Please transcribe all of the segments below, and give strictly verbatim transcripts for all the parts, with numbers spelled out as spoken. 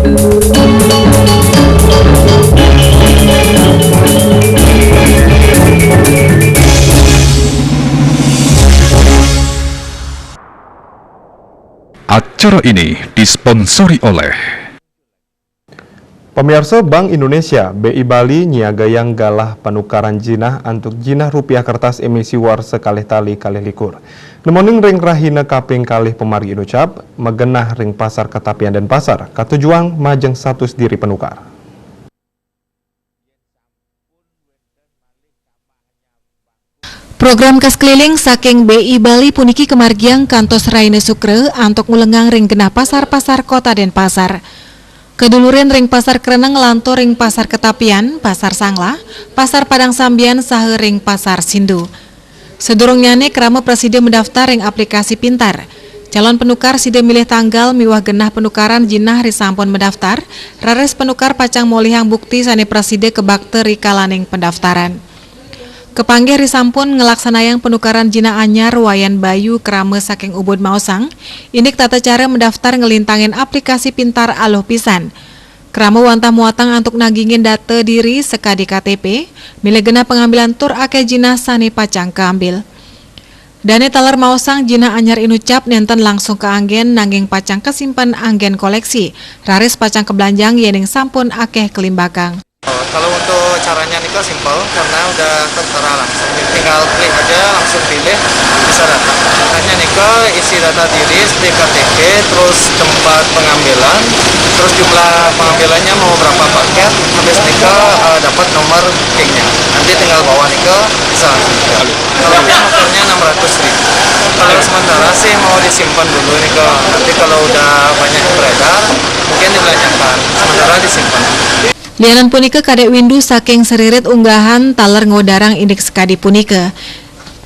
Acara ini disponsori oleh Pamiarsa, Bank Indonesia, B I Bali nyiagayang galah panukaran jinah antuk jinah rupiah kertas emisi warsa kalih tali kalih likur. Nemoning ring rahina kaping kalih pamargi inucap, magenah ring Pasar Ketapian Denpasar, katujuang majeng satus diri panukar. Program kas keliling saking B I Bali puniki kamargiang kantos rahina Sukra antuk ngulengang ring genah pasar-pasar Kota Denpasar. Kadulurin ring Pasar Kreneng nglantur ring Pasar Ketapian, Pasar Sanglah, Pasar Padang Sambian saha ring Pasar Sindu. Sadurungnyane krama prasida madaftar ring aplikasi Pintar. Calon panukar sida milih tanggal miwah genah panukaran jinah risampun madaftar, raris panukar pacang molihang bukti sane prasida kabakta rikalaning pendaftaran. Kapanggih risampun nglaksanayang panukaran jinah anyar Wayan Bayu krama saking Ubud maosang, indik tata cara madaftar nglintangin aplikasi Pintar aluh pisan. Krama wantah muatang antuk nagingin data diri sakadi K T P, milih genah pangambilan tur akeh jinah sane pacang kaambil. Dane taler maosang jinah anyar inucap nenten langsung kaanggen nanging pacang kasimpen anggen koleksi, raris pacang kablanjang yening sampun akeh kalimbakang. Kalau untuk caranya nika simpel karena udah tertera langsung. Tinggal klik aja langsung pilih, bisa datang. Caranya nika isi data diri, seperti K T P, terus tempat pengambilan, terus jumlah pengambilannya mau berapa paket, habis nika eh, dapat nomor booking-nya. Nanti tinggal bawa nika, bisa langsung. Kalau ini motornya enam ratus ribu. Kalau sementara sih mau disimpan dulu nika. Nanti kalau udah banyak yang beredar, mungkin dibelanjakan. Sementara disimpan. Lianan punika kadek windu saking saririt unggahan taler ngodarang indik sakadi punika.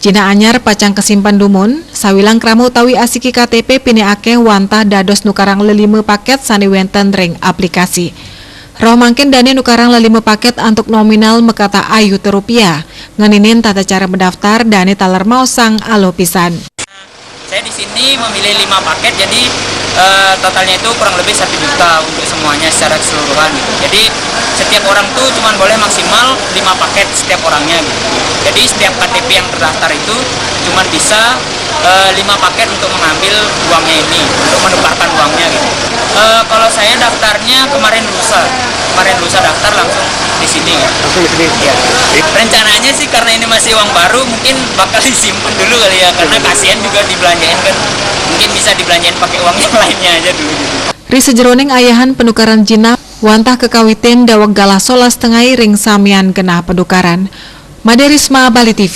Jinah anyar pacang kasimpen dumun, sawilang krama utawi asiki K T P pinih akeh wantah dados nukarang lelima paket sane wenten ring aplikasi. Roh mangkin dane nukarang lelima paket antuk nominal makatah ayuta rupiah. Ngeninin tata cara madaftar dane taler maosang aluh pisan. Saya di sini memilih lima paket, jadi eh, totalnya itu kurang lebih satu juta untuk semuanya secara keseluruhan gitu. Jadi setiap orang tuh cuman boleh maksimal lima paket setiap orangnya gitu. Jadi setiap K T P yang terdaftar itu cuman bisa eh, lima paket untuk mengambil uangnya ini, untuk menukarkan uangnya gitu. Eh, kalau saya daftarnya kemarin lusa, kemarin lusa daftar langsung di sini. Langsung di sini? Iya. Rencananya sih karena ini masih uang baru, mungkin bakal disimpan dulu kali ya, karena kasihan juga dibelanjain kan. Mungkin bisa dibelanjain pakai uang yang lainnya aja dulu gitu. Ri sajeroning ayahan penukaran jinah wantah kakawitin daweg galah solas tengai ring samian genah penukaran. Made Risma, Bali T V.